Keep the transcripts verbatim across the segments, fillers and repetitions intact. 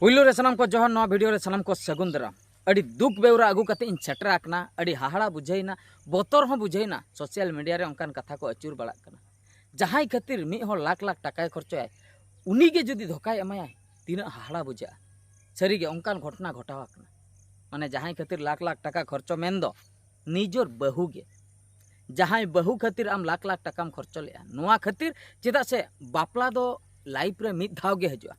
ᱯᱩᱭᱞᱩ ᱨᱮ ᱥᱟᱱᱟᱢ ᱠᱚ ᱡᱚᱦᱟᱨ, ᱱᱚᱣᱟ ᱵᱷᱤᱰᱤᱭᱳ ᱨᱮ ᱥᱟᱱᱟᱢ ᱠᱚ ᱥᱟᱹᱜᱩᱱ ᱫᱟᱨᱟᱢ᱾ ᱟᱹᱰᱤ ᱫᱩᱠ ᱵᱮᱣᱨᱟ ᱟᱹᱜᱩ ᱠᱟᱛᱮ ᱤᱧ ᱥᱮᱴᱮᱨ ᱟᱠᱟᱱᱟ᱾ ᱟᱹᱰᱤ ᱦᱟᱦᱟᱲᱟ ᱵᱩᱡᱷᱟᱹᱣᱮᱱᱟ, ᱵᱚᱛᱚᱨ ᱦᱚᱸ ᱵᱩᱡᱷᱟᱹᱣᱮᱱᱟ᱾ ᱥᱳᱥᱟᱞ ᱢᱤᱰᱤᱭᱟ ᱨᱮ ᱚᱱᱠᱟᱱ ᱠᱟᱛᱷᱟ ᱠᱚ ᱟᱹᱪᱩᱨ ᱵᱟᱲᱟᱜ ᱠᱟᱱᱟ, ᱡᱟᱦᱟᱸᱭ ᱠᱷᱟᱹᱛᱤᱨ ᱢᱤᱫ ᱦᱚᱲ ᱞᱟᱠᱷ ᱞᱟᱠᱷ ᱴᱟᱠᱟᱭ ᱠᱷᱚᱨᱪᱚᱭᱟᱭ, ᱩᱱᱤ ᱜᱮ ᱡᱩᱫᱤ ᱫᱷᱳᱠᱟᱭ ᱮᱢᱟᱭᱟ, ᱛᱤᱱᱟᱹᱜ ᱦᱟᱦᱟᱲᱟ ᱵᱩᱡᱷᱟᱹᱜᱼᱟ᱾ ᱥᱟᱹᱨᱤᱜᱮ ᱚᱱᱠᱟᱱ ᱜᱷᱚᱴᱚᱱᱟ ᱜᱷᱚᱴᱟᱣ ᱟᱠᱟᱱᱟ᱾ ᱢᱟᱱᱮ ᱡᱟᱦᱟᱸᱭ ᱠᱷᱟᱹᱛᱤᱨ ᱞᱟᱠᱷ ᱞᱟᱠᱷ ᱴᱟᱠᱟ ᱠᱷᱚᱨᱪᱚ ᱢᱮᱱᱫᱚ ᱱᱤᱡᱚᱨ ᱵᱟᱹᱦᱩ ᱜᱮ᱾ ᱡᱟᱦᱟᱸᱭ ᱵᱟᱹᱦᱩ ᱠᱷᱟᱹᱛᱤᱨ ᱟᱢ ᱞᱟᱠᱷ ᱞᱟᱠᱷ ᱴᱟᱠᱟᱢ ᱠᱷᱚᱨᱪᱚ ᱞᱮᱫᱼᱟ, ᱱᱚᱣᱟ ᱠᱷᱟᱹᱛᱤᱨ᱾ ᱪᱮᱫᱟᱜ ᱥᱮ ᱵᱟᱯᱞᱟ ᱫᱚ ᱞᱟᱭᱤᱯᱷ ᱨᱮ ᱢᱤᱫ ᱫᱷᱟᱣ ᱜᱮ ᱦᱤᱡᱩᱜᱼᱟ᱾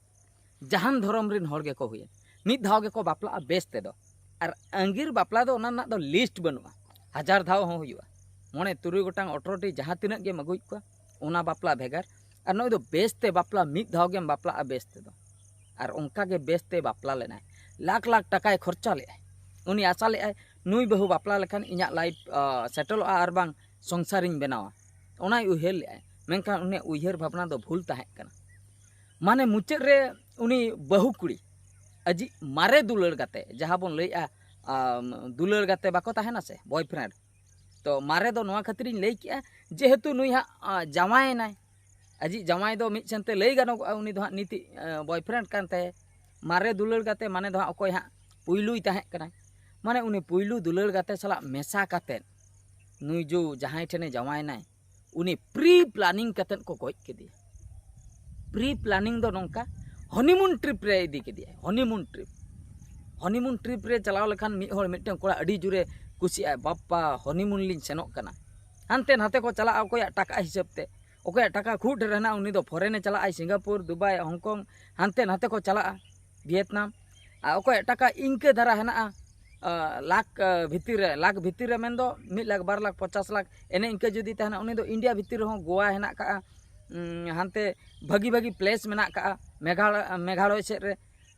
ᱡᱟᱦᱟᱱ ᱫᱷᱚᱨᱚᱢ ᱨᱮᱱ ᱦᱚᱲ ᱜᱮᱠᱚ ᱦᱩᱭᱮᱱ, ᱢᱤᱫ ᱫᱷᱟᱣ ᱜᱮᱠᱚ ᱵᱟᱯᱞᱟᱜᱼᱟ ᱵᱮᱥ ᱛᱮᱫᱚ᱾ ᱟᱨ ᱟᱸᱜᱤᱨ ᱵᱟᱯᱞᱟ ᱫᱚ ᱚᱱᱟ ᱨᱮᱱᱟᱜ ᱫᱚ ᱞᱤᱥᱴ ᱵᱟᱹᱱᱩᱜᱼᱟ, ᱦᱟᱡᱟᱨ ᱫᱷᱟᱣ ᱦᱚᱸ ᱦᱩᱭᱩᱜᱼᱟ᱾ ᱢᱚᱬᱮ ᱛᱩᱨᱩᱭ ᱜᱚᱴᱟᱝ ᱚᱴᱨᱚᱴᱤ ᱡᱟᱦᱟᱸ ᱛᱤᱱᱟᱹᱜ ᱜᱮᱢ ᱟᱹᱜᱩᱭᱮᱫ ᱠᱚᱣᱟ, ᱚᱱᱟ ᱵᱟᱯᱞᱟ ᱵᱷᱮᱜᱟᱨ᱾ ᱟᱨ ᱱᱩᱭ ᱫᱚ ᱵᱮᱥ ᱛᱮ ᱵᱟᱯᱞᱟ, ᱢᱤᱫ ᱫᱷᱟᱣ ᱜᱮᱢ ᱵᱟᱯᱞᱟᱜᱼᱟ ᱵᱮᱥ ᱛᱮᱫᱚ᱾ ᱟᱨ ᱚᱱᱠᱟ ᱜᱮ ᱵᱮᱥ ᱛᱮ ᱵᱟᱯᱞᱟ ᱞᱮᱱᱟᱭ, ᱞᱟᱠᱷ ᱞᱟᱠᱷ ᱴᱟᱠᱟᱭ ᱠᱷᱚᱨᱪᱟ ᱞᱮᱫᱼᱟᱭ᱾ ᱩᱱᱤ ᱟᱥᱟ ᱞᱮᱫᱼᱟᱭ ᱱᱩᱭ ᱵᱟᱹᱦᱩ ᱵᱟᱯᱞᱟ ᱞᱮᱠᱷᱟᱱ ᱤᱧᱟᱹᱜ ᱞᱟᱭᱤᱯᱷ ᱥᱮᱴᱮᱞᱚᱜᱼᱟ ᱟᱨ ᱵᱟᱝ ᱥᱚᱝᱥᱟᱨᱤᱧ ᱵᱮᱱᱟᱣᱟ, ᱚᱱᱟᱭ ᱩᱭᱦᱟᱹᱨ ᱞᱮᱫᱼᱟᱭ᱾ ᱢᱮᱱᱠᱷᱟᱱ ᱩᱱᱤᱭᱟᱜ ᱩᱭᱦᱟᱹᱨ ᱵᱷᱟᱵᱽᱱᱟ ᱫᱚ ᱵᱷᱩᱞ ᱛᱟᱦᱮᱸ ᱠᱟᱱᱟ᱾ ᱢᱟᱱᱮ ᱢᱩᱪᱟᱹᱫ ᱨᱮ ᱩᱱᱤ ᱵᱟᱹᱦᱩ ᱠᱩᱲᱤ ᱟᱡᱤᱡ ᱢᱟᱨᱮ ᱫᱩᱞᱟᱹᱲ ᱜᱟᱛᱮ, ᱡᱟᱦᱟᱸ ᱵᱚᱱ ᱞᱟᱹᱭᱮᱜᱼᱟ, ᱟᱢ, ᱫᱩᱞᱟᱹᱲ ᱜᱟᱛᱮ ᱵᱟᱠᱚ ᱛᱟᱦᱮᱱᱟ ᱥᱮ, ᱵᱚᱭᱯᱷᱨᱮᱱᱰ, ᱛᱚ ᱢᱟᱨᱮ ᱫᱚ ᱱᱚᱣᱟ ᱠᱷᱟᱹᱛᱤᱨᱤᱧ ᱞᱟᱹᱭ ᱠᱮᱜᱼᱟ, ᱡᱮᱦᱮᱛᱩ ᱱᱩᱭ ᱦᱟᱸᱜ, ᱟ, ᱡᱟᱶᱟᱭᱮᱱᱟᱭ᱾ ᱟᱡᱤᱡ ᱡᱟᱶᱟᱭ ᱫᱚ ᱢᱤᱫ ᱥᱮᱱᱛᱮ ᱞᱟᱹᱭ ᱜᱟᱱᱚᱜᱚᱜᱼᱟ, ᱩᱱᱤ ᱫᱚ ᱦᱟᱸᱜ ᱱᱤᱛᱤᱡ, ᱟ, ᱵᱚᱭᱯᱷᱨᱮᱱᱰ ᱠᱟᱱ ᱛᱟᱭᱟ᱾ ᱢᱟᱨᱮ ᱫᱩᱞᱟᱹᱲ ᱜᱟᱛᱮ ᱢᱟᱱᱮ ᱫᱚ ᱦᱟᱸᱜ ᱚᱠᱚᱭ ᱦᱟᱸᱜ ᱯᱩᱭᱞᱩᱭ ᱛᱟᱦᱮᱸ ᱠᱟᱱᱟᱭ, ᱢᱟᱱᱮ ᱩᱱᱤ ᱯᱩᱭᱞᱩ ᱫᱩᱞᱟᱹᱲ ᱜᱟᱛᱮ ᱥᱟᱞᱟᱜ ᱢᱮᱥᱟ ᱠᱟᱛᱮᱫ ᱱᱩᱭ ᱡᱚ ᱡᱟᱦᱟᱸᱭ ᱴᱷᱮᱱᱮ ᱡᱟᱶᱟᱭᱮᱱᱟᱭ, ᱩᱱᱤ ᱯᱨᱤ ᱯᱞᱟᱱᱤᱝ ᱠᱟᱛᱮᱫ ᱠᱚ ᱜᱚᱡ ᱠᱮᱫᱮᱭᱟ᱾ ᱯᱨᱤ ᱯᱞᱟᱱᱤᱝ ᱫᱚ ᱱᱚᱝᱠᱟ, ᱦᱚᱱᱤᱢᱩᱱ ᱴᱨᱤᱯ ᱨᱮ ᱤᱫᱤ ᱠᱮᱫᱮᱭᱟᱭ, ᱦᱚᱱᱤᱢᱩᱱ ᱴᱨᱤᱯ᱾ ᱦᱚᱱᱤᱢᱩᱱ ᱴᱨᱤᱯ ᱨᱮ ᱪᱟᱞᱟᱣ ᱞᱮᱠᱷᱟᱱ ᱢᱤᱫ ᱦᱚᱲ, ᱢᱤᱫᱴᱟᱝ ᱠᱚᱲᱟ ᱟᱹᱰᱤ ᱡᱳᱨᱮ ᱠᱩᱥᱤᱜᱼᱟᱭ, "ᱵᱟᱯᱯᱟ, ᱦᱚᱱᱤᱢᱩᱱ ᱞᱤᱧ ᱥᱮᱱᱚᱜ ᱠᱟᱱᱟ᱾" ᱦᱟᱱᱛᱮ ᱱᱟᱛᱮ ᱠᱚ ᱪᱟᱞᱟᱜᱼᱟ ᱚᱠᱚᱭᱟᱜ ᱴᱟᱠᱟ ᱦᱤᱥᱟᱹᱵ ᱛᱮ, ᱚᱠᱚᱭᱟᱜ ᱴᱟᱠᱟ ᱠᱷᱩᱵ ᱰᱷᱮᱨ ᱦᱮᱱᱟᱜᱼᱟ ᱩᱱᱤ ᱫᱚ ᱯᱷᱚᱨᱮᱱᱮ ᱪᱟᱞᱟᱜᱼᱟᱭ, ᱥᱤᱝᱜᱟᱯᱩᱨ, ᱫᱩᱵᱟᱭ, ᱦᱚᱝᱠᱚᱝ, ᱦᱟᱱᱛᱮ ᱱᱟᱛᱮ ᱠᱚ ᱪᱟᱞᱟᱜᱼᱟ, ᱵᱷᱤᱭᱮᱛᱱᱟᱢ᱾ ᱟᱨ ᱚᱠᱚᱭᱟᱜ ᱴᱟᱠᱟ ᱤᱱᱠᱟᱹ ᱫᱷᱟᱨᱟ ᱦᱮᱱᱟᱜᱼᱟ, ᱟ, ᱞᱟᱠᱷ, ᱟ, ᱵᱷᱤᱛᱤᱨ ᱨᱮ, ᱞᱟᱠᱷ ᱵᱷᱤᱛᱤᱨ ᱨᱮ ᱢᱮᱱᱫᱚ ᱢᱤᱫ ᱞᱟᱠᱷ, ᱵᱟᱨ ᱞᱟᱠᱷ, ᱯᱚᱧᱪᱟᱥ ᱞᱟᱠᱷ, ᱮᱱᱮ ᱤᱱᱠᱟᱹ ᱡᱩᱫᱤ ᱛᱟᱦᱮᱱᱟ, ᱩᱱᱤ ᱫᱚ ᱤᱱᱰᱤᱭᱟ ᱵᱷᱤᱛᱤᱨ ᱨᱮᱦᱚᱸ ᱜᱳᱣᱟ ᱦᱮᱱᱟᱜ ᱠᱟᱜᱼᱟ, ᱩᱸ, ᱦᱟᱱᱛᱮ ᱵᱷᱟᱹᱜᱤ ᱵᱷᱟᱹᱜᱤ ᱯᱞᱮᱥ ᱢᱮᱱᱟᱜ ᱠᱟᱜᱼᱟ, ᱢᱮᱜᱷᱟᱲ-, ᱢᱮᱜᱷᱟᱲᱚᱭ ᱥᱮᱫ ᱨᱮ᱾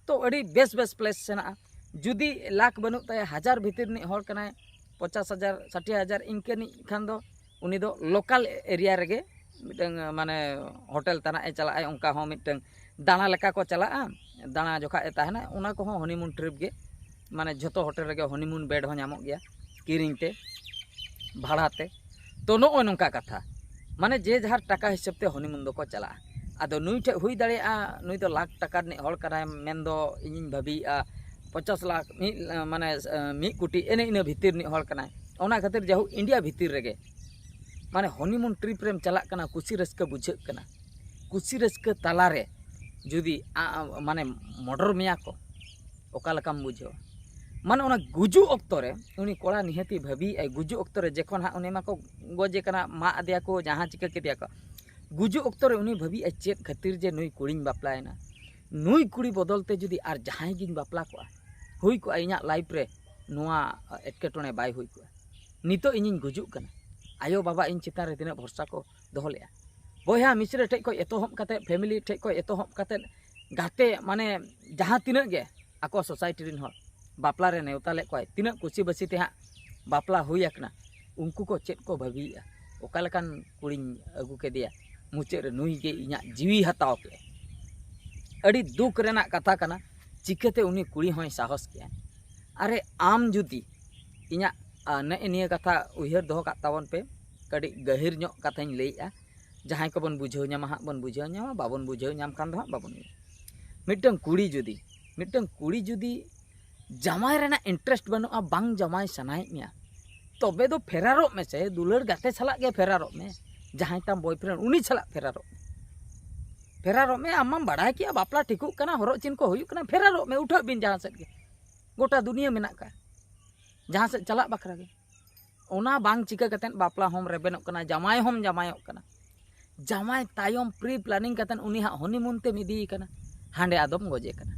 ᱛᱚ ᱟᱹᱰᱤ ᱵᱮᱥ ᱵᱮᱥ ᱯᱞᱮᱥ ᱦᱮᱱᱟᱜᱼᱟ᱾ ᱡᱩᱫᱤ ᱞᱟᱠᱷ ᱵᱟᱹᱱᱩᱜ ᱛᱟᱭᱟ, ᱦᱟᱡᱟᱨ ᱵᱷᱤᱛᱤᱨ ᱨᱤᱱᱤᱡ ᱦᱚᱲ ᱠᱟᱱᱟᱭ, ᱯᱚᱧᱪᱟᱥ ᱦᱟᱡᱟᱨ, ᱥᱟᱴᱷᱤ ᱦᱟᱡᱟᱨ ᱤᱱᱠᱟᱹᱱᱤᱡ ᱠᱷᱟᱱ ᱫᱚ ᱩᱱᱤ ᱫᱚ ᱞᱳᱠᱟᱞ ᱮᱨᱤᱭᱟ ᱨᱮᱜᱮ ᱢᱤᱫᱴᱟᱝ, ᱢᱟᱱᱮ, ᱦᱳᱴᱮᱞ ᱛᱟᱱᱟᱜ ᱮ ᱪᱟᱞᱟᱜᱼᱟᱭ, ᱚᱱᱠᱟ ᱦᱚᱸ ᱢᱤᱫᱴᱟᱝ ᱫᱟᱬᱟ ᱞᱮᱠᱟ ᱠᱚ ᱪᱟᱞᱟᱜᱼᱟ, ᱫᱟᱬᱟ ᱡᱚᱠᱷᱟᱜ ᱮ ᱛᱟᱦᱮᱱᱟ, ᱚᱱᱟ ᱠᱚᱦᱚᱸ ᱦᱚᱱᱤᱢᱩᱱ ᱴᱨᱤᱯ ᱜᱮ᱾ ᱢᱟᱱᱮ ᱡᱷᱚᱛᱚ ᱦᱳᱴᱮᱞ ᱨᱮᱜᱮ ᱦᱚᱱᱤᱢᱩᱱ ᱵᱮᱰ ᱦᱚᱸ ᱧᱟᱢᱚᱜ ᱜᱮᱭᱟ ᱠᱤᱨᱤᱧ ᱛᱮ, ᱵᱷᱟᱲᱟ ᱛᱮ᱾ ᱛᱚ ᱱᱚᱜᱼᱚᱭ ᱱᱚᱝᱠᱟ ᱠᱟᱛᱷᱟ, ᱢᱟᱱᱮ ᱡᱮ ᱡᱟᱦᱟᱨ ᱴᱟᱠᱟ ᱦᱤᱥᱟᱹᱵ ᱛᱮ ᱦᱚᱱᱤᱢᱩᱱ ᱫᱚᱠᱚ ᱪᱟᱞᱟᱜᱼᱟ᱾ ᱟᱫᱚ ᱱᱩᱭ ᱴᱷᱮᱡ ᱦᱩᱭ ᱫᱟᱲᱮᱭᱟᱜᱼᱟ, ᱱᱩᱭ ᱫᱚ ᱞᱟᱠᱷ ᱴᱟᱠᱟ ᱨᱤᱱᱤᱡ ᱦᱚᱲ ᱠᱟᱱᱟᱭ, ᱢᱮᱱᱫᱚ ᱤᱧᱤᱧ ᱵᱷᱟᱹᱵᱤᱭᱮᱫᱼᱟ ᱯᱚᱧᱪᱟᱥ ᱞᱟᱠᱷ, ᱢᱤᱫ, ᱢᱟᱱᱮ, ᱢᱤᱫ ᱠᱳᱴᱤ, ᱮᱱᱮ ᱤᱱᱟᱹ ᱵᱷᱤᱛᱤᱨ ᱨᱤᱱᱤᱡ ᱦᱚᱲ ᱠᱟᱱᱟᱭ᱾ ᱚᱱᱟ ᱠᱷᱟᱹᱛᱤᱨ ᱡᱟᱭᱦᱳᱠ ᱤᱱᱰᱤᱭᱟ ᱵᱷᱤᱛᱤᱨ ᱨᱮᱜᱮ, ᱢᱟᱱᱮ, ᱦᱚᱱᱤᱢᱩᱱ ᱴᱨᱤᱯ ᱨᱮᱢ ᱪᱟᱞᱟᱜ ᱠᱟᱱᱟ, ᱠᱩᱥᱤ ᱨᱟᱹᱥᱠᱟᱹ ᱵᱩᱡᱷᱟᱹᱜ ᱠᱟᱱᱟ, ᱠᱩᱥᱤ ᱨᱟᱹᱥᱠᱟᱹ ᱛᱟᱞᱟᱨᱮ ᱡᱩᱫᱤ ᱟ-, ᱟ-, ᱢᱟᱱᱮ, ᱢᱚᱰᱚᱨ ᱢᱮᱭᱟ ᱠᱚ, ᱚᱠᱟ ᱞᱮᱠᱟᱢ ᱵᱩᱡᱷᱟᱹᱣᱟ? ᱢᱟᱱᱮ, ᱚᱱᱟ ᱜᱩᱡᱩᱜ ᱚᱠᱛᱚ ᱨᱮ ᱩᱱᱤ ᱠᱚᱲᱟ ᱱᱤᱦᱟᱹᱛᱤ ᱵᱷᱟᱹᱵᱤᱭᱮᱫᱼᱟᱭ, ᱜᱩᱡᱩᱜ ᱚᱠᱛᱚ ᱨᱮ ᱡᱚᱠᱷᱚᱱ ᱦᱟᱸᱜ ᱩᱱᱤ ᱢᱟᱠᱚ ᱜᱚᱡᱮ ᱠᱟᱱᱟ, ᱢᱟᱜ ᱟᱫᱮᱭᱟ ᱠᱚ, ᱡᱟᱦᱟᱸ ᱪᱤᱠᱟᱹ ᱠᱮᱫᱮᱭᱟ ᱠᱚ, ᱜᱩᱡᱩᱜ ᱚᱠᱛᱚ ᱨᱮ ᱩᱱᱤ ᱵᱷᱟᱹᱵᱤᱭᱮᱫᱼᱟᱭ, ᱪᱮᱫ ᱠᱷᱟᱹᱛᱤᱨ ᱡᱮ ᱱᱩᱭ ᱠᱩᱲᱤᱧ ᱵᱟᱯᱞᱟᱭᱮᱱᱟ? ᱱᱩᱭ ᱠᱩᱲᱤ ᱵᱚᱫᱚᱞ ᱛᱮ ᱡᱩᱫᱤ ᱟᱨ ᱡᱟᱦᱟᱸᱭ ᱜᱤᱧ ᱵᱟᱯᱞᱟ ᱠᱚᱜᱼᱟ, ᱦᱩᱭ ᱠᱚᱜᱼᱟ, ᱤᱧᱟᱹᱜ ᱞᱟᱭᱤᱯᱷ ᱨᱮ ᱱᱚᱣᱟ ᱮᱴᱠᱮᱴᱚᱬᱮ ᱵᱟᱭ ᱦᱩᱭ ᱠᱚᱜᱼᱟ᱾ ᱱᱤᱛᱚᱜ ᱤᱧᱤᱧ ᱜᱩᱡᱩᱜ ᱠᱟᱱᱟ, ᱟᱭᱳ ᱵᱟᱵᱟ ᱤᱧ ᱪᱮᱛᱟᱱ ᱨᱮ ᱛᱤᱱᱟᱹᱜ ᱵᱷᱚᱨᱥᱟ ᱠᱚ ᱫᱚᱦᱚ ᱞᱮᱫᱼᱟ᱾ ᱵᱚᱭᱦᱟ ᱢᱤᱥᱨᱟ ᱴᱷᱮᱡ ᱠᱷᱚᱡ ᱮᱛᱚᱦᱚᱵ ᱠᱟᱛᱮ, ᱯᱷᱮᱢᱤᱞᱤ ᱴᱷᱮᱡ ᱠᱷᱚᱡ ᱮᱛᱚᱦᱚᱵ ᱠᱟᱛᱮ, ᱜᱟᱛᱮ, ᱢᱟᱱᱮ, ᱡᱟᱦᱟᱸ ᱛᱤᱱᱟᱹᱜ ᱜᱮ ᱟᱠᱚ ᱥᱳᱥᱟᱭᱴᱤ ᱨᱮᱱ ᱦᱚᱲ ᱵᱟᱯᱞᱟ ᱨᱮ ᱱᱮᱣᱛᱟ ᱞᱮᱫ ᱠᱚᱣᱟᱭ, ᱛᱤᱱᱟᱹᱜ ᱠᱩᱥᱤ ᱵᱟᱹᱥᱤ ᱛᱮ ᱦᱟᱸᱜ ᱵᱟᱯᱞᱟ ᱦᱩᱭ ᱟᱠᱟᱱᱟ, ᱩᱱᱠᱩ ᱠᱚ ᱪᱮᱫ ᱠᱚ ᱵᱷᱟᱹᱵᱤᱭᱮᱫᱼᱟ? ᱚᱠᱟ ᱞᱮᱠᱟᱱ ᱠᱩᱲᱤᱧ ᱟᱹᱜᱩ ᱠᱮᱫᱮᱭᱟ, ᱢᱩᱪᱟᱹᱫ ᱨᱮ ᱱᱩᱭ ᱜᱮ ᱤᱧᱟᱹᱜ ᱡᱤᱣᱤ ᱦᱟᱛᱟᱣ ᱠᱮᱫᱼᱟ᱾ ᱟᱹᱰᱤ ᱫᱩᱠ ᱨᱮᱱᱟᱜ ᱠᱟᱛᱷᱟ ᱠᱟᱱᱟ᱾ ᱪᱤᱠᱟᱹᱛᱮ ᱩᱱᱤ ᱠᱩᱲᱤ ᱦᱚᱸᱭ ᱥᱟᱦᱚᱥ ᱠᱮᱜᱼᱟ? ᱟᱨᱮ, ᱟᱢ ᱡᱩᱫᱤ ᱤᱧᱟᱹᱜ, ᱟ, ᱱᱮᱜᱼᱮ ᱱᱤᱭᱟᱹ ᱠᱟᱛᱷᱟ ᱩᱭᱦᱟᱹᱨ ᱫᱚᱦᱚ ᱠᱟᱜ ᱛᱟᱵᱚᱱ ᱯᱮ, ᱠᱟᱹᱴᱤᱡ ᱜᱟᱹᱦᱤᱨ ᱧᱚᱜ ᱠᱟᱛᱷᱟᱧ ᱞᱟᱹᱭᱮᱜᱼᱟ᱾ ᱡᱟᱦᱟᱸᱭ ᱠᱚᱵᱚᱱ ᱵᱩᱡᱷᱟᱹᱣ ᱧᱟᱢᱟ ᱦᱟᱸᱜ ᱵᱚᱱ ᱵᱩᱡᱷᱟᱹᱣ ᱧᱟᱢᱟ, ᱵᱟᱵᱚᱱ ᱵᱩᱡᱷᱟᱹᱣ ᱧᱟᱢ ᱠᱷᱟᱱ ᱫᱚ ᱦᱟᱸᱜ ᱵᱟᱵᱚᱱ ᱤᱭᱟᱹ᱾ ᱢᱤᱫᱴᱟᱝ ᱠᱩᱲᱤ ᱡᱩᱫᱤ, ᱢᱤᱫᱴᱟᱝ ᱠᱩᱲᱤ ᱡᱩᱫᱤ ᱡᱟᱶᱟᱭ ᱨᱮᱱᱟᱜ ᱤᱱᱴᱟᱨᱮᱥᱴ ᱵᱟᱹᱱᱩᱜᱼᱟ, ᱵᱟᱝ ᱡᱟᱶᱟᱭ ᱥᱟᱱᱟᱭᱮᱫ ᱢᱮᱭᱟ, ᱛᱚᱵᱮ ᱫᱚ ᱯᱷᱮᱨᱟᱨᱚᱜ ᱢᱮᱥᱮ, ᱫᱩᱞᱟᱹᱲ ᱜᱟᱛᱮ ᱥᱟᱞᱟᱜ ᱜᱮ ᱯᱷᱮᱨᱟᱨᱚᱜ ᱢᱮ, ᱡᱟᱦᱟᱸᱭ ᱛᱟᱢ ᱵᱚᱭᱯᱷᱨᱮᱱᱰ ᱩᱱᱤ ᱥᱟᱞᱟᱜ ᱯᱷᱮᱨᱟᱨᱚᱜ ᱢᱮ᱾ ᱯᱷᱮᱨᱟᱨᱚᱜ ᱢᱮ, ᱟᱢ ᱢᱟᱢ ᱵᱟᱲᱟᱭ ᱠᱮᱜᱼᱟ ᱵᱟᱯᱞᱟ ᱴᱷᱤᱠᱚᱜ ᱠᱟᱱᱟ, ᱦᱚᱨᱚᱜ ᱪᱤᱱ ᱠᱚ ᱦᱩᱭᱩᱜ ᱠᱟᱱᱟ, ᱯᱷᱮᱨᱟᱨᱚᱜ ᱢᱮ, ᱩᱴᱷᱟᱹᱜ ᱵᱤᱱ ᱡᱟᱦᱟᱸ ᱥᱮᱫ ᱜᱮ, ᱜᱚᱴᱟ ᱫᱩᱱᱤᱭᱟᱹ ᱢᱮᱱᱟᱜ ᱠᱟᱜ, ᱡᱟᱦᱟᱸ ᱥᱮᱫ ᱪᱟᱞᱟᱜ ᱵᱟᱠᱷᱨᱟ ᱜᱮ᱾ ᱚᱱᱟ ᱵᱟᱝ ᱪᱤᱠᱟᱹ ᱠᱟᱛᱮᱫ ᱵᱟᱯᱞᱟ ᱦᱚᱸᱢ ᱨᱮᱵᱮᱱᱚᱜ ᱠᱟᱱᱟ, ᱡᱟᱶᱟᱭ ᱦᱚᱸᱢ ᱡᱟᱶᱟᱭᱚᱜ ᱠᱟᱱᱟ᱾ ᱡᱟᱶᱟᱭ ᱛᱟᱭᱚᱢ ᱯᱨᱤ ᱯᱞᱟᱱᱤᱝ ᱠᱟᱛᱮᱫ ᱩᱱᱤ ᱦᱟᱸᱜ ᱦᱚᱱᱤᱢᱩᱱ ᱛᱮᱢ ᱤᱫᱤᱭᱮ ᱠᱟᱱᱟ, ᱦᱟᱸᱰᱮ ᱟᱫᱚᱢ ᱜᱚᱡᱮ ᱠᱟᱱᱟ᱾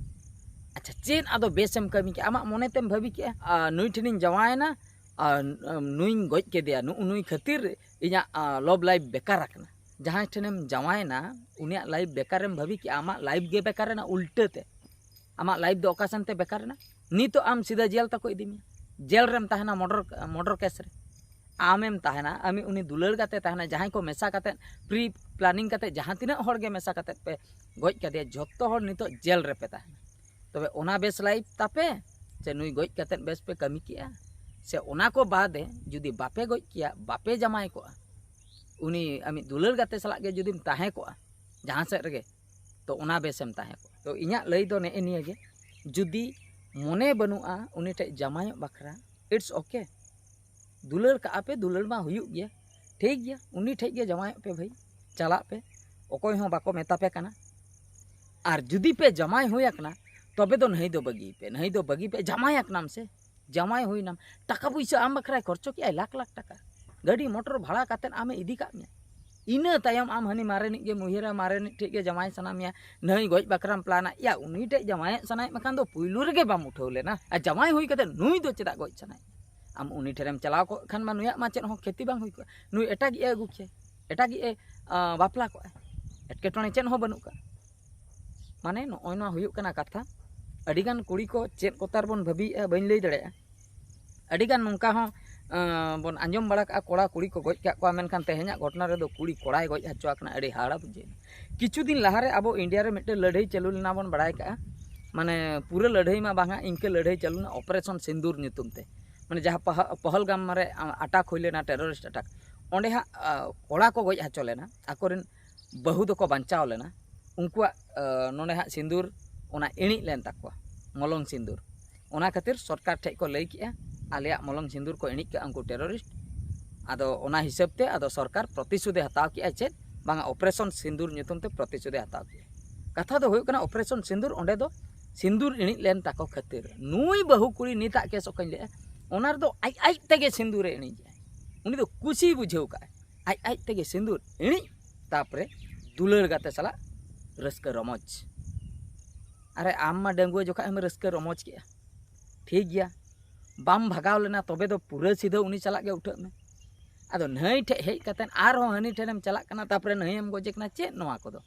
ᱟᱪᱪᱷᱟ, ᱪᱮᱫ ᱟᱫᱚ ᱵᱮᱥᱮᱢ ᱠᱟᱹᱢᱤ ᱠᱮᱜᱼᱟ? ᱟᱢᱟᱜ ᱢᱚᱱᱮ ᱛᱮᱢ ᱵᱷᱟᱹᱵᱤ ᱠᱮᱜᱼᱟ, "ᱟ, ᱱᱩᱭ ᱴᱷᱮᱱᱤᱧ ᱡᱟᱶᱟᱭᱮᱱᱟ, ᱟᱨ, ᱟᱢ, ᱱᱩᱭᱤᱧ ᱜᱚᱡ ᱠᱮᱫᱮᱭᱟ, ᱱᱩᱜᱼᱩ ᱱᱩᱭ ᱠᱷᱟᱹᱛᱤᱨ ᱤᱧᱟᱹᱜ, ᱟ, ᱞᱚᱵᱽ ᱞᱟᱭᱤᱯᱷ ᱵᱮᱠᱟᱨ ᱟᱠᱟᱱᱟ"? ᱡᱟᱦᱟᱸᱭ ᱴᱷᱮᱱᱮᱢ ᱡᱟᱶᱟᱭᱮᱱᱟ, ᱩᱱᱤᱭᱟᱜ ᱞᱟᱭᱤᱯᱷ ᱵᱮᱠᱟᱨᱮᱢ ᱵᱷᱟᱹᱵᱤ ᱠᱮᱜᱼᱟ, ᱟᱢᱟᱜ ᱞᱟᱭᱤᱯᱷ ᱜᱮ ᱵᱮᱠᱟᱨᱮᱱᱟ ᱩᱞᱴᱟᱹ ᱛᱮ᱾ ᱟᱢᱟᱜ ᱞᱟᱭᱤᱯᱷ ᱫᱚ ᱚᱠᱟ ᱥᱮᱱ ᱛᱮ ᱵᱮᱠᱟᱨ ᱮᱱᱟ? ᱱᱤᱛᱚᱜ ᱟᱢ ᱥᱤᱫᱷᱟᱹ ᱡᱮᱞ ᱛᱟᱠᱚ ᱤᱫᱤ ᱢᱮᱭᱟ, ᱡᱮᱞ ᱨᱮᱢ ᱛᱟᱦᱮᱱᱟ ᱢᱚᱨᱰᱚᱨ, ᱢᱚᱨᱰᱚᱨ ᱠᱮᱥ ᱨᱮ᱾ ᱟᱢᱮᱢ ᱛᱟᱦᱮᱱᱟ, ᱟᱢᱤᱡ ᱩᱱᱤ ᱫᱩᱞᱟᱹᱲ ᱜᱟᱛᱮ ᱛᱟᱦᱮᱱᱟ, ᱡᱟᱦᱟᱸᱭ ᱠᱚ ᱢᱮᱥᱟ ᱠᱟᱛᱮᱫ, ᱯᱨᱤ ᱯᱞᱟᱱᱤᱝ ᱠᱟᱛᱮᱫ ᱡᱟᱦᱟᱸ ᱛᱤᱱᱟᱹᱜ ᱦᱚᱲ ᱜᱮ ᱢᱮᱥᱟ ᱠᱟᱛᱮᱫ ᱯᱮ ᱜᱚᱡ ᱠᱟᱫᱮᱭᱟ, ᱡᱷᱚᱛᱚ ᱦᱚᱲ ᱱᱤᱛᱚᱜ ᱡᱮᱞ ᱨᱮᱯᱮ ᱛᱟᱦᱮᱱᱟ᱾ ᱛᱚᱵᱮ ᱚᱱᱟ ᱵᱮᱥ ᱞᱟᱭᱤᱯᱷ ᱛᱟᱯᱮ, ᱥᱮ ᱱᱩᱭ ᱜᱚᱡ ᱠᱟᱛᱮᱫ ᱵᱮᱥ ᱯᱮ ᱠᱟᱹᱢᱤ ᱠᱮᱜᱼᱟ? ᱥᱮ ᱚᱱᱟ ᱠᱚ ᱵᱟᱫᱮ ᱡᱩᱫᱤ ᱵᱟᱯᱮ ᱜᱚᱡ ᱠᱮᱭᱟ, ᱵᱟᱯᱮ ᱡᱟᱢᱟᱭ ᱠᱚᱜᱼᱟ, ᱩᱱᱤ ᱟᱢᱤᱡ ᱫᱩᱞᱟᱹᱲ ᱜᱟᱛᱮ ᱥᱟᱞᱟᱜ ᱜᱮ ᱡᱩᱫᱤᱢ ᱛᱟᱦᱮᱸ ᱠᱚᱜᱼᱟ, ᱡᱟᱦᱟᱸ ᱥᱮᱫ ᱨᱮᱜᱮ, ᱛᱚ ᱚᱱᱟ ᱵᱮᱥᱮᱢ ᱛᱟᱦᱮᱸ ᱠᱚᱜᱼᱟ᱾ ᱛᱚ ᱤᱧᱟᱹᱜ ᱞᱟᱹᱭ ᱫᱚ ᱱᱮᱜᱼᱮ ᱱᱤᱭᱟᱹ ᱜᱮ, ᱡᱩᱫᱤ ᱢᱚᱱᱮ ᱵᱟᱹᱱᱩᱜᱼᱟ ᱩᱱᱤ ᱴᱷᱮᱡ ᱡᱟᱶᱟᱭᱚᱜ ᱵᱟᱠᱷᱨᱟ, it's okay, ᱫᱩᱞᱟᱹᱲ ᱠᱟᱜᱼᱟ ᱯᱮ, ᱫᱩᱞᱟᱹᱲ ᱢᱟ ᱦᱩᱭᱩᱜ ᱜᱮᱭᱟ, ᱴᱷᱤᱠ ᱜᱮᱭᱟ, ᱩᱱᱤ ᱴᱷᱮᱡ ᱜᱮ ᱡᱟᱶᱟᱭᱚᱜ ᱯᱮ ᱵᱷᱟᱹᱭ, ᱪᱟᱞᱟᱜ ᱯᱮ, ᱚᱠᱚᱭ ᱦᱚᱸ ᱵᱟᱠᱚ ᱢᱮᱛᱟ ᱯᱮ ᱠᱟᱱᱟ᱾ ᱟᱨ ᱡᱩᱫᱤ ᱯᱮ ᱡᱟᱶᱟᱭ ᱦᱩᱭ ᱟᱠᱟᱱᱟ, ᱛᱚᱵᱮ ᱫᱚ ᱱᱟᱹᱦᱤ ᱫᱚ ᱵᱟᱹᱜᱤ ᱯᱮ, ᱱᱟᱹᱦᱤ ᱫᱚ ᱵᱟᱹᱜᱤ ᱯᱮ, ᱡᱟᱶᱟᱭ ᱟᱠᱟᱱᱟᱢ ᱥᱮ, ᱡᱟᱶᱟᱭ ᱦᱩᱭᱱᱟᱢ, ᱴᱟᱠᱟ ᱯᱩᱭᱥᱟᱹ ᱟᱢ ᱵᱟᱠᱷᱨᱟᱭ ᱠᱷᱚᱨᱪᱚ ᱠᱮᱜᱼᱟᱭ ᱞᱟᱠᱷ ᱞᱟᱠᱷ ᱴᱟᱠᱟ, ᱜᱟᱹᱰᱤ ᱢᱚᱴᱚᱨ ᱵᱷᱟᱲᱟ ᱠᱟᱛᱮᱫ ᱟᱢᱮ ᱤᱫᱤ ᱠᱟᱜ ᱢᱮᱭᱟ, ᱤᱱᱟᱹ ᱛᱟᱭᱚᱢ ᱟᱢ ᱦᱟᱹᱱᱤ ᱢᱟᱨᱮᱱᱤᱡ ᱜᱮᱢ ᱩᱭᱦᱟᱹᱨᱟ, ᱢᱟᱨᱮᱱᱤᱡ ᱴᱷᱮᱡ ᱜᱮ ᱡᱟᱶᱟᱭ ᱥᱟᱱᱟ ᱢᱮᱭᱟ, ᱱᱟᱹᱭ ᱜᱚᱡ ᱵᱟᱠᱷᱨᱟᱢ ᱯᱞᱟᱱᱟ᱾ ᱭᱟ, ᱩᱱᱤ ᱴᱷᱮᱡ ᱡᱟᱶᱟᱭᱚᱜ ᱥᱟᱱᱟᱭᱮᱫ ᱢᱮᱠᱷᱟᱱ ᱫᱚ ᱯᱩᱭᱞᱩ ᱨᱮᱜᱮ ᱵᱟᱢ ᱩᱴᱷᱟᱹᱣ ᱞᱮᱱᱟ᱾ ᱟᱨ ᱡᱟᱶᱟᱭ ᱦᱩᱭ ᱠᱟᱛᱮ ᱱᱩᱭ ᱫᱚ ᱪᱮᱫᱟᱜ ᱜᱚᱡ ᱥᱟᱱᱟᱭᱮᱫ ᱢᱮᱭᱟ? ᱟᱢ ᱩᱱᱤ ᱴᱷᱮᱱᱮᱢ ᱪᱟᱞᱟᱣ ᱠᱚᱜ ᱠᱷᱟᱱ ᱢᱟ ᱱᱩᱭᱟᱜ ᱢᱟ ᱪᱮᱫ ᱦᱚᱸ ᱠᱷᱮᱛᱤ ᱵᱟᱝ ᱦᱩᱭ ᱠᱚᱜᱼᱟ, ᱱᱩᱭ ᱮᱴᱟᱜᱤᱡ ᱮ ᱟᱹᱜᱩ ᱠᱮᱭᱟ, ᱮᱴᱟᱜᱤᱡ ᱮ, ᱟ, ᱵᱟᱯᱞᱟ ᱠᱚᱜᱼᱟ, ᱮᱴᱠᱮᱴᱚᱬᱮ ᱪᱮᱫ ᱦᱚᱸ ᱵᱟᱹᱱᱩᱜ ᱠᱟᱜᱼᱟ᱾ ᱢᱟᱱᱮ ᱱᱚᱜᱼᱚᱭ ᱱᱚᱣᱟ ᱦᱩᱭᱩᱜ ᱠᱟᱱᱟ ᱠᱟᱛᱷᱟ᱾ ᱟᱹᱰᱤᱜᱟᱱ ᱠᱩᱲᱤ ᱠᱚ ᱪᱮᱫ ᱠᱚᱛᱟᱨ ᱵᱚᱱ ᱵᱷᱟᱹᱵᱤᱭᱮᱫᱼᱟ ᱵᱟᱹᱧ ᱞᱟᱹᱭ ᱫᱟᱲᱮᱭᱟᱜᱼᱟ᱾ ᱟᱹᱰᱤᱜᱟᱱ ᱱᱚᱝᱠᱟ ᱦᱚᱸ, ᱟᱸ, ᱵᱚᱱ ᱟᱸᱡᱚᱢ ᱵᱟᱲᱟ ᱠᱟᱜᱼᱟ, ᱠᱚᱲᱟ ᱠᱩᱲᱤ ᱠᱚ ᱜᱚᱡ ᱠᱟᱜ ᱠᱚᱣᱟ, ᱢᱮᱱᱠᱷᱟᱱ ᱛᱮᱦᱮᱧᱟᱜ ᱜᱷᱚᱴᱚᱱᱟ ᱨᱮᱫᱚ ᱠᱩᱲᱤ ᱠᱚᱲᱟᱭ ᱜᱚᱡ ᱦᱚᱪᱚ ᱟᱠᱟᱱᱟ᱾ ᱟᱹᱰᱤ ᱦᱟᱦᱟᱲᱟ ᱵᱩᱡᱷᱟᱹᱣᱮᱱᱟ᱾ ᱠᱤᱪᱷᱩ ᱫᱤᱱ ᱞᱟᱦᱟᱨᱮ ᱟᱵᱚ ᱤᱱᱰᱤᱭᱟ ᱨᱮ ᱢᱤᱫᱴᱮᱱ ᱞᱟᱹᱲᱦᱟᱹᱭ ᱪᱟᱹᱞᱩ ᱞᱮᱱᱟ ᱵᱚᱱ ᱵᱟᱲᱟᱭ ᱠᱟᱜᱼᱟ, ᱢᱟᱱᱮ ᱯᱩᱨᱟᱹ ᱞᱟᱹᱲᱦᱟᱹᱭ ᱢᱟ ᱵᱟᱝᱟ, ᱤᱱᱠᱟᱹ ᱞᱟᱹᱲᱦᱟᱹᱭ ᱪᱟᱹᱞᱩ ᱞᱮᱱᱟ ᱚᱯᱟᱨᱮᱥᱚᱱ ᱥᱤᱸᱫᱩᱨ ᱧᱩᱛᱩᱢ ᱛᱮ, ᱢᱟᱱᱮ ᱡᱟᱦᱟᱸ ᱯᱟᱦᱟ-, ᱯᱚᱦᱚᱞᱜᱟᱢ ᱨᱮ ᱟᱴᱟᱠ ᱦᱩᱭ ᱞᱮᱱᱟ, ᱴᱮᱨᱚᱨᱤᱥᱴ ᱟᱴᱟᱠ, ᱚᱸᱰᱮ ᱦᱟᱸᱜ, ᱟ, ᱠᱚᱲᱟ ᱠᱚ ᱜᱚᱡ ᱦᱚᱪᱚ ᱞᱮᱱᱟ, ᱟᱠᱚᱨᱮᱱ ᱵᱟᱹᱦᱩ ᱫᱚᱠᱚ ᱵᱟᱧᱪᱟᱣ ᱞᱮᱱᱟ, ᱩᱱᱠᱩᱣᱟᱜ, ᱟ, ᱱᱚᱰᱮ ᱦᱟᱸᱜ ᱥᱤᱸᱫᱩᱨ ᱚᱱᱟ ᱤᱬᱤᱡ ᱞᱮᱱ ᱛᱟᱠᱚᱣᱟ, ᱢᱚᱞᱚᱝ ᱥᱤᱸᱫᱩᱨ᱾ ᱚᱱᱟ ᱠᱷᱟᱹᱛᱤᱨ ᱥᱚᱨᱠᱟᱨ ᱴᱷᱮᱡ ᱠᱚ ᱞᱟᱹᱭ ᱠᱮᱜᱼᱟ, ᱟᱞᱮᱭᱟᱜ ᱢᱚᱞᱚᱝ ᱥᱤᱸᱫᱩᱨ ᱠᱚ ᱤᱬᱤᱡ ᱠᱟᱜᱼᱟ ᱩᱱᱠᱩ ᱴᱮᱨᱚᱨᱤᱥᱴ᱾ ᱟᱫᱚ ᱚᱱᱟ ᱦᱤᱥᱟᱹᱵ ᱛᱮ ᱟᱫᱚ ᱥᱚᱨᱠᱟᱨ ᱯᱨᱚᱛᱤᱥᱳᱫᱷ ᱮ ᱦᱟᱛᱟᱣ ᱠᱮᱜᱼᱟ᱾ ᱪᱮᱫ ᱵᱟᱝᱟ, ᱚᱯᱟᱨᱮᱥᱚᱱ ᱥᱤᱸᱫᱩᱨ ᱧᱩᱛᱩᱢ ᱛᱮ ᱯᱨᱚᱛᱤᱥᱳᱫᱷ ᱮ ᱦᱟᱛᱟᱣ ᱠᱮᱜᱼᱟ᱾ ᱠᱟᱛᱷᱟ ᱫᱚ ᱦᱩᱭᱩᱜ ᱠᱟᱱᱟ, ᱚᱯᱟᱨᱮᱥᱚᱱ ᱥᱤᱸᱫᱩᱨ ᱚᱸᱰᱮ ᱫᱚ ᱥᱤᱸᱫᱩᱨ ᱤᱬᱤᱡ ᱞᱮᱱ ᱛᱟᱠᱚ ᱠᱷᱟᱹᱛᱤᱨ ᱱᱩᱭ ᱵᱟᱹᱦᱩ ᱠᱩᱲᱤ ᱱᱤᱛᱟᱜ ᱠᱮᱥ ᱚᱠᱚᱧ ᱞᱟᱹᱭᱮᱜᱼᱟ, ᱚᱱᱟ ᱨᱮᱫᱚ ᱟᱡ ᱟᱡ ᱛᱮᱜᱮ ᱥᱤᱸᱫᱩᱨᱮ ᱤᱬᱤᱡᱮᱜᱼᱟ᱾ ᱩᱱᱤ ᱫᱚ ᱠᱩᱥᱤ ᱵᱩᱡᱷᱟᱹᱣ ᱠᱟᱜᱼᱟᱭ, ᱟᱡ ᱟᱡ ᱛᱮᱜᱮ ᱥᱤᱸᱫᱩᱨ ᱤᱬᱤᱡ, ᱛᱟᱯᱚᱨᱮ ᱫᱩᱞᱟᱹᱲ ᱜᱟᱛᱮ ᱥᱟᱞᱟᱜ ᱨᱟᱹᱥᱠᱟᱹ ᱨᱚᱢᱚᱡᱽ᱾ ᱟᱨᱮ, ᱟᱢ ᱢᱟ ᱰᱟᱺᱜᱩᱣᱟᱹ ᱡᱚᱠᱷᱟᱡ ᱮᱢ ᱨᱟᱹᱥᱠᱟᱹ ᱨᱚᱢᱚᱡᱽ ᱠᱮᱜᱼᱟ, ᱴᱷᱤᱠ ᱜᱮᱭᱟ, ᱵᱟᱢ ᱵᱷᱟᱜᱟᱣ ᱞᱮᱱᱟ, ᱛᱚᱵᱮ ᱫᱚ ᱯᱩᱨᱟᱹ ᱥᱤᱫᱷᱟᱹ ᱩᱱᱤ ᱥᱟᱞᱟᱜ ᱜᱮ ᱩᱴᱷᱟᱹᱜ ᱢᱮ᱾ ᱟᱫᱚ ᱱᱟᱹᱭ ᱴᱷᱮᱡ ᱦᱮᱡ ᱠᱟᱛᱮᱫ ᱟᱨᱦᱚᱸ ᱦᱟᱹᱱᱤ ᱴᱷᱮᱱᱮᱢ ᱪᱟᱞᱟᱜ ᱠᱟᱱᱟ, ᱛᱟᱯᱚᱨᱮ ᱱᱟᱹᱭᱮᱢ ᱜᱚᱡᱮ ᱠᱟᱱᱟ, ᱪᱮᱫ ᱱᱚᱣᱟ ᱠᱚᱫᱚ?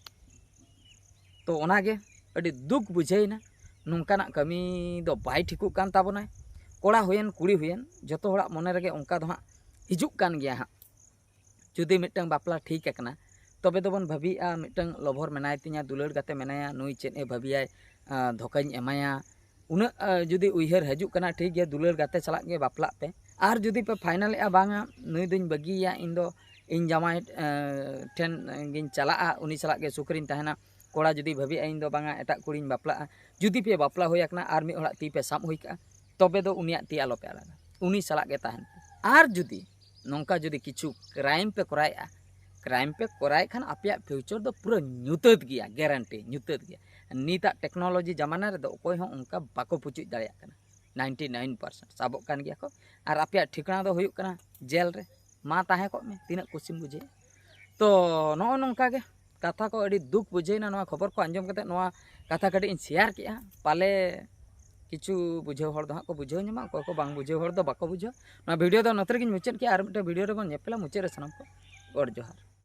ᱛᱚ ᱚᱱᱟᱜᱮ ᱟᱹᱰᱤ ᱫᱩᱠ ᱵᱩᱡᱷᱟᱹᱣᱮᱱᱟ᱾ ᱱᱚᱝᱠᱟᱱᱟᱜ ᱠᱟᱹᱢᱤ ᱫᱚ ᱵᱟᱭ ᱴᱷᱤᱠᱚᱜ ᱠᱟᱱ ᱛᱟᱵᱚᱱᱟᱭ᱾ ᱠᱚᱲᱟ ᱦᱩᱭᱮᱱ, ᱠᱩᱲᱤ ᱦᱩᱭᱮᱱ, ᱡᱚᱛᱚ ᱦᱚᱲᱟᱜ ᱢᱚᱱᱮ ᱨᱮᱜᱮ ᱚᱱᱠᱟ ᱫᱚ ᱦᱟᱸᱜ ᱦᱤᱡᱩᱜ ᱠᱟᱱ ᱜᱮᱭᱟ ᱦᱟᱸᱜ᱾ ᱡᱩᱫᱤ ᱢᱤᱫᱴᱟᱝ ᱵᱟᱯᱞᱟ ᱴᱷᱤᱠ ᱟᱠᱟᱱᱟ, ᱛᱚᱵᱮ ᱫᱚᱵᱚᱱ ᱵᱷᱟᱹᱵᱤᱭᱮᱜᱼᱟ, ᱢᱤᱫᱴᱟᱝ ᱞᱚᱵᱷᱚᱨ ᱢᱮᱱᱟᱭ ᱛᱤᱧᱟ, ᱫᱩᱞᱟᱹᱲ ᱜᱟᱛᱮ ᱢᱮᱱᱟᱭᱟ, ᱱᱩᱭ ᱪᱮᱫ ᱮ ᱵᱷᱟᱹᱵᱤᱭᱟᱭ, ᱟᱸ, ᱫᱷᱳᱠᱟᱧ ᱮᱢᱟᱭᱟ, ᱩᱱᱟᱹᱜ, ᱟᱸ, ᱡᱩᱫᱤ ᱩᱭᱦᱟᱹᱨ ᱦᱤᱡᱩᱜ ᱠᱟᱱᱟ, ᱴᱷᱤᱠ ᱜᱮᱭᱟ, ᱫᱩᱞᱟᱹᱲ ᱜᱟᱛᱮ ᱥᱟᱞᱟᱜ ᱜᱮ ᱵᱟᱯᱞᱟᱜ ᱯᱮ᱾ ᱟᱨ ᱡᱩᱫᱤ ᱯᱮ ᱯᱷᱟᱭᱱᱟᱞᱮᱜᱼᱟ, ᱵᱟᱝᱟ, ᱱᱩᱭ ᱫᱚᱧ ᱵᱟᱹᱜᱤᱭᱮᱭᱟ, ᱤᱧ ᱫᱚ ᱤᱧ ᱡᱟᱶᱟᱭ ᱮᱸ, ᱴᱷᱮᱱ ᱜᱤᱧ ᱪᱟᱞᱟᱜᱼᱟ, ᱩᱱᱤ ᱥᱟᱞᱟᱜ ᱜᱮ ᱥᱩᱠ ᱨᱤᱧ ᱛᱟᱦᱮᱱᱟ᱾ ᱠᱚᱲᱟ ᱡᱩᱫᱤ ᱵᱷᱟᱹᱵᱤᱜᱼᱟ ᱤᱧ ᱫᱚ ᱵᱟᱝᱟ ᱮᱴᱟᱜ ᱠᱩᱲᱤᱧ ᱵᱟᱯᱞᱟᱜᱼᱟ, ᱡᱩᱫᱤ ᱯᱮ ᱵᱟᱯᱞᱟ ᱦᱩᱭ ᱟᱠᱟᱱᱟ ᱟᱨ ᱢᱤᱫ ᱦᱚᱲᱟᱜ ᱛᱤ ᱯᱮ ᱥᱟᱵ ᱦᱩᱭ ᱠᱟᱜᱼᱟ, ᱛᱚᱵᱮ ᱫᱚ ᱩᱱᱤᱭᱟᱜ ᱛᱤ ᱟᱞᱚ ᱯᱮ ᱟᱲᱟᱜᱟ, ᱩᱱᱤ ᱥᱟᱞᱟᱜ ᱜᱮ ᱛᱟᱦᱮᱱ ᱯᱮ᱾ ᱟᱨ ᱡᱩᱫᱤ ᱱᱚᱝᱠᱟ ᱡᱩᱫᱤ ᱠᱤᱪᱷᱩ ᱠᱨᱟᱭᱤᱢ ᱯᱮ ᱠᱚᱨᱟᱣᱮᱫᱼᱟ, ᱠᱨᱟᱭᱤᱢ ᱯᱮ ᱠᱚᱨᱟᱣᱮᱫ ᱠᱷᱟᱱ ᱟᱯᱮᱭᱟᱜ ᱯᱷᱤᱭᱩᱪᱟᱨ ᱫᱚ ᱯᱩᱨᱟᱹ ᱧᱩᱛᱟᱹᱛ ᱜᱮᱭᱟ, ᱜᱮᱨᱮᱱᱴᱤ ᱧᱩᱛᱟᱹᱛ ᱜᱮᱭᱟ᱾ ᱱᱤᱛᱟᱜ ᱴᱮᱠᱱᱳᱞᱚᱡᱤ ᱡᱟᱢᱟᱱᱟ ᱨᱮᱫᱚ ᱚᱠᱚᱭ ᱦᱚᱸ ᱚᱱᱠᱟ ᱵᱟᱠᱚ ᱯᱩᱪᱩᱡ ᱫᱟᱲᱮᱭᱟᱜ ᱠᱟᱱᱟ᱾ ᱱᱟᱭᱤᱱᱴᱤ ᱱᱟᱭᱤᱱ ᱯᱟᱨᱥᱮᱱᱴ ᱥᱟᱵᱚᱜ ᱠᱟᱱ ᱜᱮᱭᱟ ᱠᱚ᱾ ᱟᱨ ᱟᱯᱮᱭᱟᱜ ᱴᱷᱤᱠᱟᱹᱱᱟ ᱫᱚ ᱦᱩᱭᱩᱜ ᱠᱟᱱᱟ ᱡᱮᱞ ᱨᱮ᱾ ᱢᱟ ᱛᱟᱦᱮᱸ ᱠᱚᱜ ᱢᱮ, ᱛᱤᱱᱟᱹᱜ ᱠᱩᱥᱤᱢ ᱵᱩᱡᱷᱟᱹᱣᱟ᱾ ᱛᱚ ᱱᱚᱜᱼᱚ ᱱᱚᱝᱠᱟ ᱜᱮ ᱠᱟᱛᱷᱟ ᱠᱚ, ᱟᱹᱰᱤ ᱫᱩᱠ ᱵᱩᱡᱷᱟᱹᱣᱮᱱᱟ ᱱᱚᱣᱟ ᱠᱷᱚᱵᱚᱨ ᱠᱚ ᱟᱸᱡᱚᱢ ᱠᱟᱛᱮ᱾ ᱱᱚᱣᱟ ᱠᱟᱛᱷᱟ ᱠᱟᱹᱴᱤᱡ ᱤᱧ ᱥᱮᱭᱟᱨ ᱠᱮᱜᱼᱟ, ᱯᱟᱞᱮ ᱠᱤᱪᱷᱩ ᱵᱩᱡᱷᱟᱹᱣ ᱦᱚᱲ ᱫᱚ ᱦᱟᱸᱜ ᱠᱚ ᱵᱩᱡᱷᱟᱹᱣ ᱧᱟᱢᱟ, ᱚᱠᱚᱭ ᱠᱚ ᱵᱟᱝ ᱵᱩᱡᱷᱟᱹᱣ ᱦᱚᱲ ᱫᱚ ᱵᱟᱠᱚ ᱵᱩᱡᱷᱟᱹᱣᱟ᱾ ᱱᱚᱣᱟ ᱵᱷᱤᱰᱤᱭᱳ ᱫᱚ ᱱᱚᱛᱮ ᱨᱮᱜᱤᱧ ᱢᱩᱪᱟᱹᱫ ᱠᱮᱜᱼᱟ, ᱟᱨ ᱢᱤᱫᱴᱮᱱ ᱵᱷᱤᱰᱤᱭᱳ ᱨᱮᱵᱚᱱ ᱧᱮᱯᱮᱞᱟ᱾ ᱢᱩᱪᱟᱹᱫ ᱨᱮ ᱥᱟᱱᱟᱢ ᱠᱚ ᱜᱚᱰ ᱡᱚᱦᱟᱨ᱾